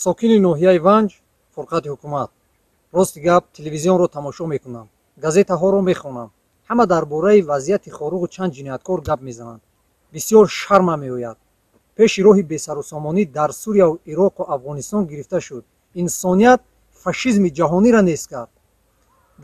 Сокини ноҳияи Ванҷ, Фурқати Ҳукумат. Рости гап, телевизионро тамошо мекунам, газетаҳоро мехонам. Ҳама дар бораи вазъияти Хоруғу чанд ҷинояткор гап мезананд. Бисёр шарма меояд. Пеши роҳи бесарусомонӣ дар Сурияву Ироқу Афғонистон гирифта шуд. Инсоният фашизми ҷаҳониро нест кард.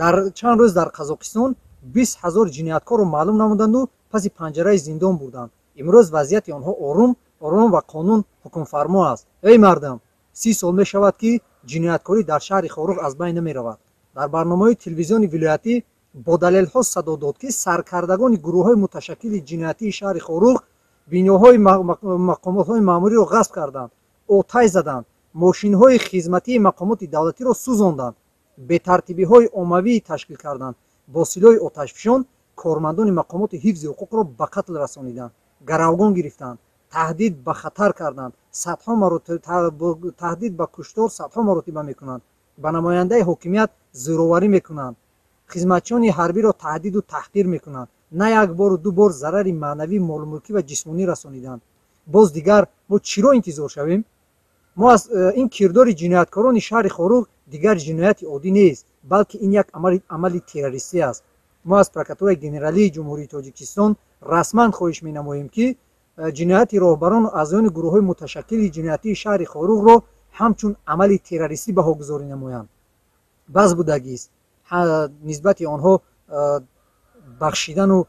Дар чанд рӯз дар Қазоқистон 20 000 ҷинояткорро маълум намуданду паси панҷараи зиндон бурданд. Имрӯз вазъияти онҳо орум ором ва қонун ҳукмфармо аст. Эй мардам, 30 сол мешавад, ки ҷинояткорӣ дар шаҳри Хоруғ аз байн намеравад. Дар барномаҳои телевизиони вилоятӣ бо далелҳо садо дод, ки саркардагони гурӯҳҳои муташаккили ҷиноятии шаҳри Хоруғ биноҳои мақомотҳои маъмуриро ғасб карданд, оташ заданд, мошинҳои хизматии мақомоти давлатиро сӯзонданд, бетартибиҳои оммавӣ ташкил карданд, бо силоҳи оташфишон кормандони мақомоти ҳифзи ҳуқуқро ба қатл расониданд, гаравгон гирифтанд, таҳдид ба хатар карданд, садҳо таҳдид ба куштор садҳо маротиба мекунанд, ба намояндаи ҳокимият зӯроварӣ мекунанд, хизматчиёни ҳарбиро таҳдиду таҳқир мекунанд, на як бору ду бор зарари маънавӣ, молмулкӣ ва ҷисмонӣ расониданд. Боз дигар мо чиро интизор шавем? Мо аз ин кирдори ҷинояткорони шаҳри Хоруғ дигар ҷинояти оддӣ нест, балки ин як амали террористӣ аст. Мо аз Прокуратураи генералии Ҷумҳурии Тоҷикистон расман хоҳиш менамоем, ки ҷинояти роҳбарону аъзоёни гурӯҳҳои муташаккили ҷиноятии шаҳри Хоруғро ҳамчун амали террористӣ баҳогузорӣ намоянд. Бас будагист нисбати онҳо бахшидану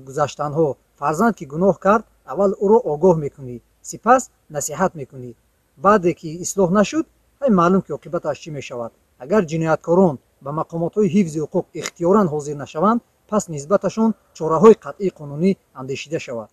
гузаштанҳо. Фарзанд ки гуноҳ кард, аввал ӯро огоҳ мекунӣ, сипас насиҳат мекунӣ. Баъде ки ислоҳ нашуд, маълум ки оқибаташ чӣ мешавад. Агар ҷинояткорон ба мақомотҳои ҳифзи ҳуқуқ ихтиёран ҳозир нашаванд, пас нисбаташон чораҳои қатъии қонунӣ андешида шавад.